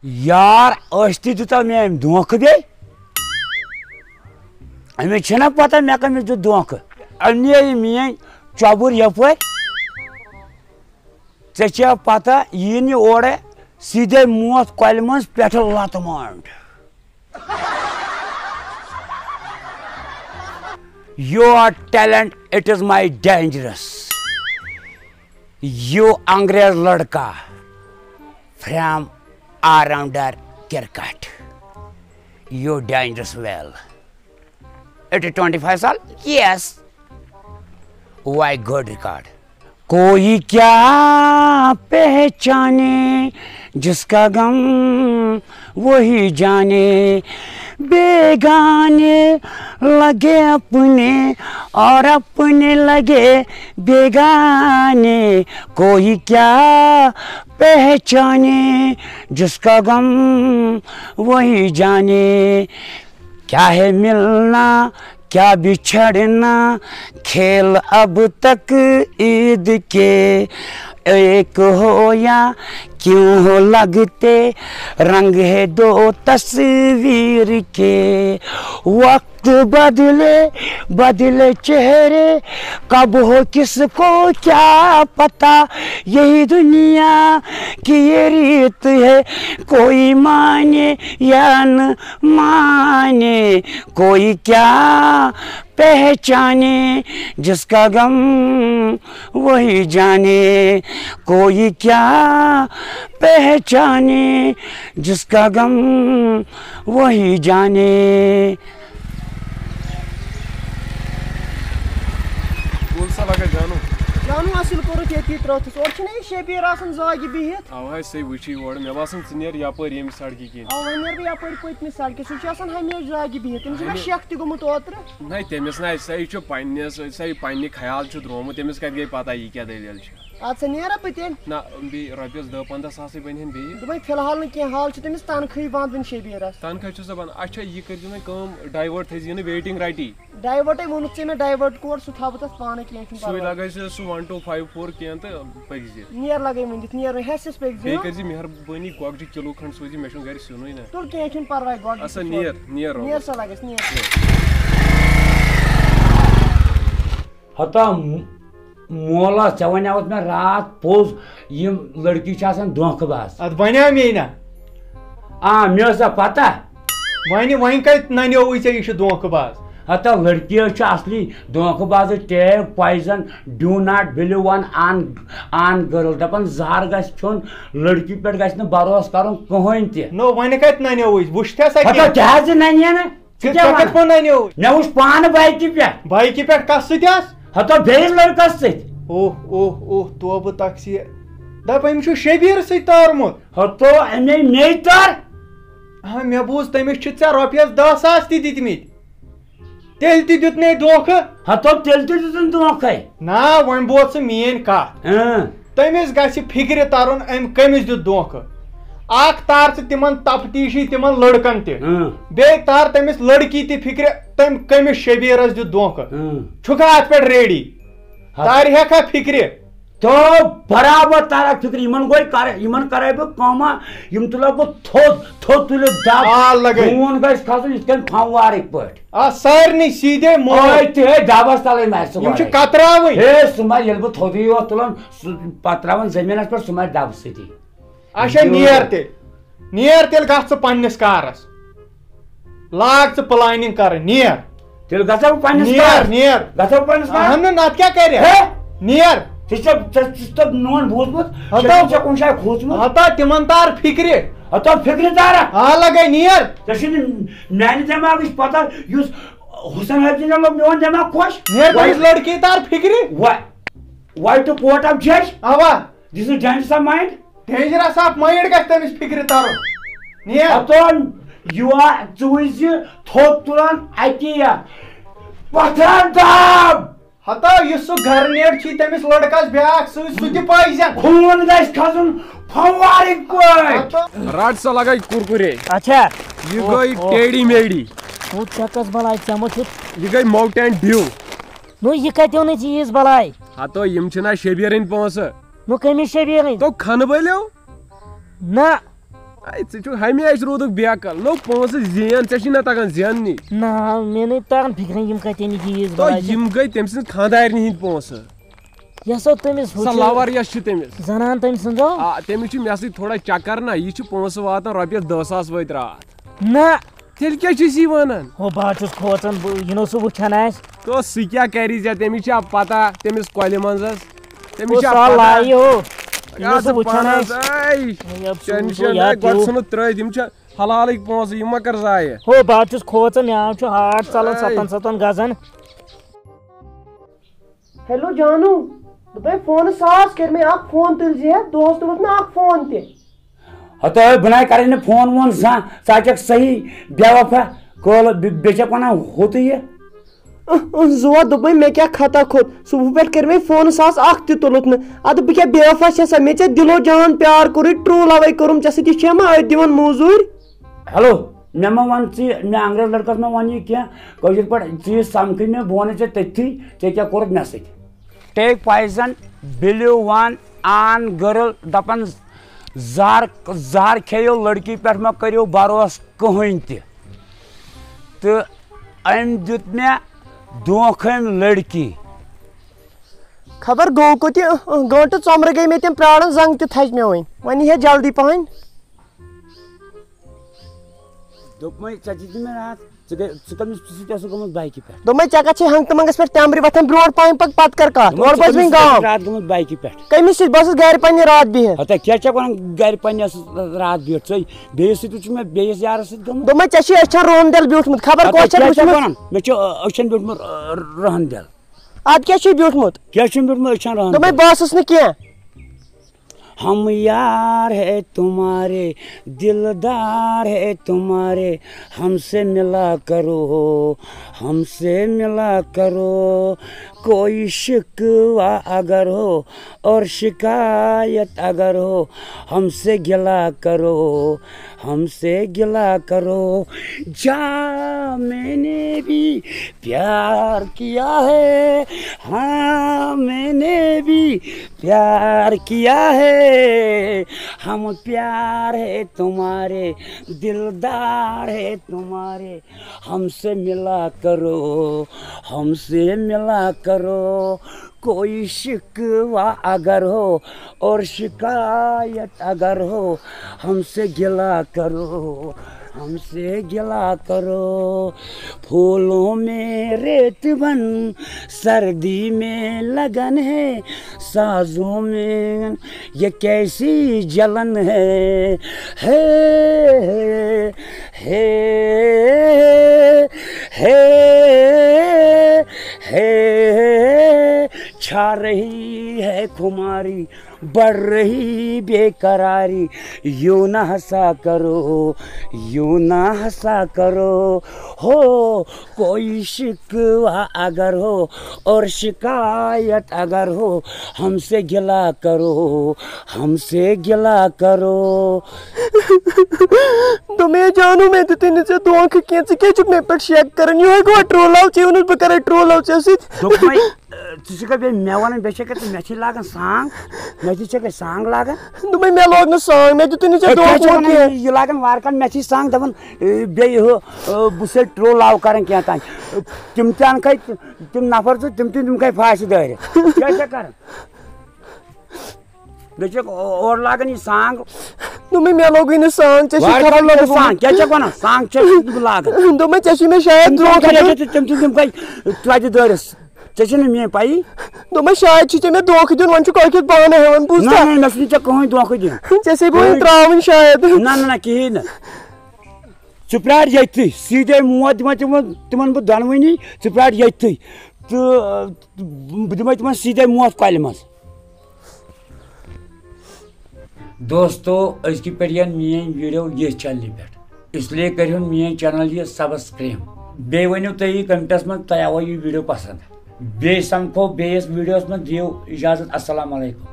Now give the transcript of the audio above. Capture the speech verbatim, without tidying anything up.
یار، ٲسۍ تہِ دیُتاو مےٚ أمۍ دھوکہٕ بیٚیہِ۔ أمِس چھَنا پتہ مےٚ کٔمِس دیُت دھوکہٕ؟ أمۍ نِیے یہِ میٛٲنۍ چۄبُر یَپٲرۍ۔ ژےٚ چھےٚ پتہ، یہِ یی نہٕ اورَے، سیٖدھے موت کۄلہِ منٛز پٮ۪ٹھٕ لَتہٕ مانٛڈ۔ Your talent, it is my dangerous. You انگریز لڑکا from all-rounder cricket. You dangerous well. It is twenty-five साल? Yes. Why good record? कोई क्या पहचाने जिसका गम वही जाने, बेगाने लगे अपने और अपने लगे बेगाने, कोई क्या पहचाने जिसका गम वही जाने। क्या है मिलना, क्या बिछड़ना, खेल अब तक ईद के। एक हो या क्यों हो लगते, रंग है दो तस्वीर के। वक्त बदले, बदले चेहरे, कब हो किसको क्या पता। यही दुनिया की ये रीत है, कोई माने या न माने, कोई क्या पहचाने जिसका गम वही जाने, कोई क्या पहचाने जिसका गम वही जाने। کُل سا لگا جانو۔ جانو اصل کوٚرُتھ ییٚتی ترٛٲوتھس۔ اورٕ چھِنہٕ یہِ شبیٖر آسان زاگہِ بِہِتھ۔ اَوَے سُے وٕچھی اورٕ۔ مےٚ باسان ژٕ نیر یپٲرۍ ییٚمہِ سڑکہِ کِنۍ۔ اَوَے نیرٕ بہٕ یپٲرۍ پٔتمہِ سڑکہِ۔ سُہ چھُ آسان ہمیشہِ زاگہِ بِہِتھ۔ تٔمِس چھُنہ ہمیشہِ۔ شیخ تہِ گوٚمُت اوترٕ۔ نہ، تٔمِس نہ، سُہ چھُ پننِس، سُہ پننہِ خیال چھُ درٛومُت۔ تٔمِس کتہِ گٔے پتہ یہِ کیٛاہ دٔلیٖل چھِ۔ اَدٕ سا نیرا بہٕ تیٚلہِ۔ نہ، بیٚیہِ رۄپیس دہ پنٛداہ ساسٕے بنہِ ہن بیٚیہِ۔ دوٚپمَے فی الحال نہٕ کینٛہہ، حال چھُ تٔمِس تنخواہٕے بنٛد وٕنہِ شبیٖرس۔ تنخواہ چھُ سا بنان۔ اچھا، یہِ کٔرۍزِ وۄنۍ کٲم، divert تھٲیزِ یہِ نہٕ waiting رٹی۔ Divert ہے ووٚنُتھ ژےٚ مےٚ، divert کوڈ سُہ تھاوٕ بہٕ تَتھ پانَے، کینٛہہ چھُنہٕ سُے پَرواے۔ لگٲے زِ سُہ one two five four کینٛہہ تہٕ پٔکۍ زِ۔ نیر لگٲے ؤنِتھ، نیر ہٮ۪س ہٮ۪س پٔکۍ زِ، بیٚیہِ ہاں؟ کٔرۍ زِ مہربٲنی گۄگجہِ کِلوٗ کھنٛڈ سوزِ، مےٚ چھُنہٕ گرِ سیُنُے نہ۔ تُل کینٛہہ چھُنہٕ پَرواے، گۄگجہِ اَسا تہِ سوزٕ۔ نیر، نیر رۄبَس۔ نیر سا لگس، نیر۔ ہتا م-، مولا، ژےٚ وَنیٛاوُتھ مےٚ راتھ پوٚز، یِم لڑکی چھِ آسان دھوکہٕ باز۔ اَدٕ وَنیٛاو مے نہ۔ آ، مےٚ ٲس سا پَتہ۔ وۄنۍ، وۄنۍ کَتہِ نَنیووُے ژےٚ یہِ چھُ دھوکہٕ باز؟ ہتا لڑکی حظ چھِ اصلی دھوکہٕ باز، take poison, do not believe on, on, on girl۔ دَپان زہر گژھِ کھیوٚن، لڑکی پٮ۪ٹھ گژھِ نہٕ بھروسہٕ کَرُن کٕہٕنۍ تہِ۔ نو، وۄنۍ کَتہِ نَنیووُے؟ وٕچھتھا سا ہتا کینٛہہ؟ کیٛازِ نَنہِ نہٕ؟ ژٕ ژےٚ کیٛاہ ژےٚ کتھ وَنان؟ پٲٹھۍ نَنیو؟ مےٚ وٕچھ پانہٕ بایکہِ پٮ۪ٹھ۔ بایکہِ پٮ۪ٹھ کس سۭتۍ آس؟ ہتو بیٚیِس لڑکس سۭتۍ۔ اوہ، اوہ، اوہ، توبہٕ تقصیر۔ دپ، أمۍ چھُ شبیٖر سۭتۍ تارمُت۔ ہتو اَمے مے تار۔ ہاں، مےٚ بوٗز تٔمِس چھِ ژےٚ رۄپیس دہ ساس تہِ دِتمٕتۍ۔ تیٚلہِ تہِ دیُت نے دھوکہٕ۔ ہتو تیٚلہِ تہِ دیُتُن دھوکھے۔ نا، وۄنۍ بوز ژٕ میٲنۍ کتھ۔ اۭں۔ تٔمِس گژھِ فِکرِ ترُن، أمۍ کٔمِس دیُت دھوکہٕ۔ اکھ تار ژٕ تِمن تفتیشی، تِمن لڑکن تہِ۔ اۭں۔ بیٚیہِ تار تٔمِس لڑکی تہِ فِکرِ، تٔمۍ کٔمِس شبیرس دیُت دھوکہٕ۔ اۭں۔ چھُکھا اتھ پٮ۪ٹھ ریڈی؟ ہا۔ تارِ ہیکھا فِکرِ؟ تو برابر تارکھ فِکرِ، یِمن گوٚو کرے، یِمن کرے بہٕ کٲمہ، یِم تُلکھ بہٕ تھوٚد، تھوٚد تُلِتھ دب۔ آ، لگٲے۔ خوٗن گژھِ کھسُن یِتھ کٔنۍ پھموارٕکۍ پٲٹھۍ۔ آ، سارنٕے سیٖدے موت۔ أتھۍ، ہے، دبس تلے مَرِ سُہ یِم چھِ گۄڈَے۔ کتراوٕنۍ۔ ہے، سُہ مَرِ، ییٚلہِ بہٕ تھوٚدُے یوت تُلان، سُہ پتہٕ ترٛاوان زٔمیٖنَس پٮ۪ٹھ، سُہ مَرِ دبہٕ سۭتی۔ اچھا، یہِ نیر تیٚلہِ۔ نیر تیٚلہِ گژھ ژٕ پننِس کارس۔ لاگ ژٕ planning کرٕنۍ، نیر۔ تیٚلہِ گژھو بہٕ پننِس نیر، کارس۔ نیر۔ گژھو پننِس کارس۔ اہن نہٕ، نتہٕ کیٛاہ کرِ؟ ہے؟ نیر۔ ژےٚ چھےٚ، ژےٚ، ژےٚ چھُتھ میون بوٗزمُت؟ ہتا، ژےٚ چھےٚ کُنہِ جایہِ کھوٗژمُت؟ ہتا تِمن تار فِکرِ۔ ہتا فِکرِ تارا۔ آ، لگے نیر۔ ژےٚ چھُنہٕ میانہِ دٮ۪ماغٕچ پتہ، یُس حسین حٲفظ جی لوٚگ میون دٮ۪ماغ خۄش۔ نیر، وۄنۍ تٔمِس لڑکی تار فِکرِ۔ وۄنۍ، وۄنۍ تہٕ court of judge۔ اوا۔ This is dangerous of mind۔ Dangerous of mind گژھِ تٔمِس فِکرِ ترُن۔ نیر۔ ہتو، یہِ وا-، ژٕ وٕچھ زِ تھوٚد تُلان اَکی یَتھ۔ پتھرن دب۔ ہتو، یُس سُہ گرنیڈ چھُ تٔمِس لڑکس بیٛاکھ سۭتۍ، سُہ تہِ پٲیزٮ۪ن۔ خوٗن گژھِ کھسُن پھموارٕکۍ پٲٹھۍ۔ ہتو۔ رٹ سا لگے کُرکُرے۔ اچھا۔ یہِ گٔے اوہ، اوہ۔ ٹیڈی میڈی۔ ہُہ ژےٚ کۄس بلاے، ژےٚ ما چھُتھ؟ یہِ گٔے Mountain Dew۔ نو، یہِ کتہِ اوٚنُے ژےٚ ییٖژ بلاے؟ ہتو، یِم چھِنہ شبیرٕنۍ پونٛسہٕ۔ نو، کٔمِس شبیرٕنۍ؟ تو کھنہٕ بٔلِو۔ نہ۔ اے، ژٕ چھُکھ ہمیشہِ روٗدُکھ بیقل۔ لوٚگ پونٛسہٕ زین، ژےٚ چھُے نہ تگان زیننٕے۔ نہ، مےٚ نَے تَران فِکرِ یِم کَتٮ۪ن یہِ چیٖز تہٕ باجہِ۔ یِم گٔے تٔمۍ سٕنٛز خانٛدارنہِ ہِنٛدۍ پونٛسہٕ۔ یۄس سا تٔمِس ہُہ سۄ چھِ لَوَر یۄس چھِ تٔمِس۔ زَنان تٔمۍ سٕنٛز ہو؟ آ، تٔمِس چھُ مےٚ سۭتۍ تھوڑا چکر نہ، یہِ چھُ پونٛسہٕ واتان رۄپیَس دَہ ساس وٲتۍ راتھ۔ نہ۔ تیٚلہِ کیٛاہ چھُس یہِ وَنان؟ ہو، بہٕ حظ چھُس کھوژان، بہٕ، یہِ نہٕ سُہ وٕچھان آسہِ۔ تو سُہ کیٛاہ کَرِ ژےٚ؟ تٔمِس چھا پَتہ، تٔمِس کۄلہِ منٛز حظ؟ تٔمِس او، چھا سُہ حظ پَتہ؟ لایہِ ہو۔ یہِ نہٕ سُہ وٕچھان آسہِ۔ اے، ہے، افسوس، ٹینشن او یار، نہ، گۄڈٕ پیوٚو۔ ژھٕنُکھ ترٛٲوِتھ، یِم چھِ حلالٕکۍ پونٛسہٕ، یِم مہ کر ضایع۔ ہو، بہٕ حظ چھُس کھوژان، مےٚ حظ چھُ ہارٹ ژَلان اے۔ سَتَن سَتَن گَزَن۔ ہیلو جانو، دوٚپمَے فونہٕ ساس کٔرۍ مےٚ، اَکھ فون تُلۍ زِ ہے، دۄہَس تُلُتھ نہٕ اَکھ فون تہِ۔ ہتہٕ بہٕ نَے کَرے نہٕ فون وون زانٛہہ، ژٕ ہا چھَکھ صحیح بے وفا کٲلہٕ، بے-، بیٚیہِ چھَکھ وَنان ہُہ تہٕ یہِ۔ اہ، اہ، زُوا دوٚپمَے مےٚ کیٛاہ خطا کھوٚت، صُبحہٕ پٮ۪ٹھ کٔرۍ مےٚ فونہٕ ساس اَکھ تہِ تُلُتھ نہٕ۔ اَدٕ بہٕ کیٛاہ بے وفا چھَسا؟ مےٚ ژےٚ دِلو جان پیار کوٚرُے، true love کوٚرُم ژےٚ سۭتۍ، یہِ چھےٚ ما أتھۍ دِوان موٚزوٗرۍ؟ ہیلو، مےٚ ما وَن ژٕ، مےٚ انگریز لڑکس ما وَن یہِ کینٛہہ کٲشِر پٲٹھۍ، ژٕ یہِ سمکھٕے مےٚ، بہٕ وَنَے ژےٚ تٔتھی، ژےٚ کیٛاہ کوٚرُتھ مےٚ سۭتۍ۔ Take poison, believe one on girl، دَپان زہر، زہر کھیٚیِو لڑکی پٮ۪ٹھ، مہ کٔرِو بروسہٕ کٕہٕنۍ تہِ۔ تہٕ أمۍ دیُت مےٚ دھوکہٕ أمۍ لڑکی۔ خبر گوٚو کوٚت یہِ، اہ، اہ، گٲنٛٹہٕ ژۄمرٕ گٔے مےٚ تِم پرٛاران، زنٛگ تہِ تھچہِ مےٚ وۄنۍ۔ وۄنۍ یی ہے جلدی پہن۔ دوٚپمَے، ژےٚ دِتۍ مےٚ راتھ، ژٕ گٔے، ژٕ کٔمِس سۭتۍ ٲسٕکھ گٔمٕژ بایکہِ پٮ۪ٹھ؟ دوٚپمَے، ژےٚ کَتھ چھے ہنٛگتہٕ منٛگَس پٮ۪ٹھ تٮ۪مبرِ وۄتھان برونٛٹھ پَہَن پَکھ پَتہٕ کَر کَتھ؟ دوٚپمَے، اورٕ ژٕ بوز کٔمِس وۄنۍ سۭتۍ گام۔ ٲسٕکھ راتھ گٔمٕژ بایکہِ پٮ۪ٹھ؟ کٔمِس سۭتۍ؟ بہٕ ٲسٕس گَرِ پنٛنہِ راتھ بِہِتھ۔ ہَتا کیٛاہ چھَکھ وَنان گَرِ پنٛنہِ ٲسٕس راتھ بِہِتھ؟ ژٕے بیٚیِس سۭتۍ وٕچھُکھ مےٚ بیٚیِس یارَس سۭتۍ گوٚمُت۔ دوٚپمَے، ژےٚ چھُے أچھَن رُہَن دٮ۪ل بیوٗٹھمُت، خبر ہَتا کۄس چھَکھ کیٛاہ چھَکھ وٕچھمٕژ؟ وَنان؟ مےٚ چھُ أچھَن بیوٗٹھمُت رُہَن دٮ۪ل۔ اَدٕ کیٛاہ چھُے بیوٗٹھمُت؟ کیٛاہ چھُم بیوٗٹھمُت أچھَن رُہَن دوٚپمَے، دٮ۪ل؟ بہٕ ٲسٕس نہٕ کینٛہہ۔ ہم یار ہے تمہارے، دلدار ہے تمہارے، ہم سے ملا کرو، ہم سے ملا کرو، کوئی شکوہ اگر ہو اور شکایت اگر ہو، ہم سے گلا کرو، ہم سے گلا کرو۔ جا میں نے بھی پیار کیا ہے، ہاں میں نے بھی پیار کیا ہے، ہم پیار ہے تمہارے، دلدار ہے تمہارے، ہم سے ملا کرو، ہم سے ملا کرو، کوئی شکوہ اگر ہو اور شکایت اگر ہو، ہم سے گلا کرو، ہم سے گلا کرو۔ پھولوں میں ریت بن سردی میں لگن ہے، سازوں میں یہ کیسی جلن ہے۔ ہے، ہے، ہے، ہے، ہے، چھا رہی ہے خماری، بڑھ رہی بے قراری، یوں نہ ہنسا کرو، یوں نہ ہنسا کرو، ہو کوئی شکوہ اگر ہو اور شکایت اگر ہو، ہم سے گلا کرو، ہم سے گلا کرو۔ دوٚپمَے، جانو، مےٚ دیُتُے نہٕ ژےٚ دھوکہٕ کینٛہہ، ژٕ کیٛازِ چھُکھ مےٚ پٮ۪ٹھ شک کران؟ یِہوٚے گوٚوا true love؟ ژےٚ ووٚنُتھ بہٕ کرے true love ژےٚ سۭتۍ۔ دوٚپمَے، ژٕ چھُکھا بیٚیہِ مےٚ وَنان، بیٚیہِ چھَکھا ژٕ مےٚ چھِ لاگان سانٛگ؟ مےٚ تہِ چھَکھ أسۍ سانٛگ لاگان؟ دوٚپمَے، مےٚ لوگ نہٕ سانٛگ، مےٚ دیُتُے نہٕ ژےٚ ہے، کیٛاہ چھَکھ دھوکہٕ وَنان؟ کینٛہہ۔ یہِ لاگان وارٕ کارٕ، مےٚ چھِ سانٛگ دَپان، اے، بیٚیہِ ہُہ، اے، بہٕ چھُسَے true love کَران کینٛہہ تام۔ تِم تہِ اَنکھَے، تِم نفر زٕ، تِم تہِ دِمکھَے پھاسہِ دٲرِتھ۔ کیٛاہ چھَکھ کَران؟ مےٚ چھِ اورٕ لاگان یہِ سانٛگ۔ دوٚپمَے، مےٚ لوگُے نہٕ سانٛگ، ژےٚ چھُے وارٕ خبر کارٕ لوگمُت۔ سانٛگ، کیٛاہ چھَکھ وَنان؟ سانٛگ چھَکھ بہٕ لاگان۔ دوٚپمَے، ژےٚ چھُے مےٚ شاید تِم دھوکہٕ کیٛاہ دیُن۔ چھَکھ ژٕ، تِم تہِ دِمکھَے ترٛوٹہِ دٲرِتھ۔ ژےٚ چھےٚ نہٕ میٛٲنۍ پَیی۔ دوٚپمَے، شاید چھُے ژےٚ مےٚ دھوکہٕ دیُن، وۄنۍ چھُکھ ٲکِتھ بانہٕ ہٮ۪وان، بوٗزتھا؟ نہ، نہ، مےٚ چھُنہٕ ژےٚ کٕہٕنۍ دھوکہٕ دیُن۔ ژےٚ سۭتۍ گوٚو وۄنۍ ترٛاوُن شاید۔ نہ، نہ، نہ، کِہیٖنۍ نہٕ۔ ژٕ پرٛار ییٚتھٕے، سیٖدھے موت دِمَے تِمَن، تِمَن بہٕ دۄنوٕنی، ژٕ پرٛار ییٚتھٕے۔ تہٕ بہٕ دِمَے تِمَن سیٖدھے موت کۄلہِ منٛز۔ دوستو، أزکہِ پٮ۪ٹھ یِن میٛٲنۍ video ییٚتھۍ channelہِ پٮ۪ٹھ، اس لیے کٔرۍہُن میٛٲنۍ channel یہِ subscribe۔ بیٚیہِ ؤنِو تُہۍ یہِ commentس منٛز، تۄہہِ آوا یہِ video پسنٛد۔ بیٚیہِ سمکھو بیٚیِس videoس منٛز، دِیِو اجازت، السلام علیکم۔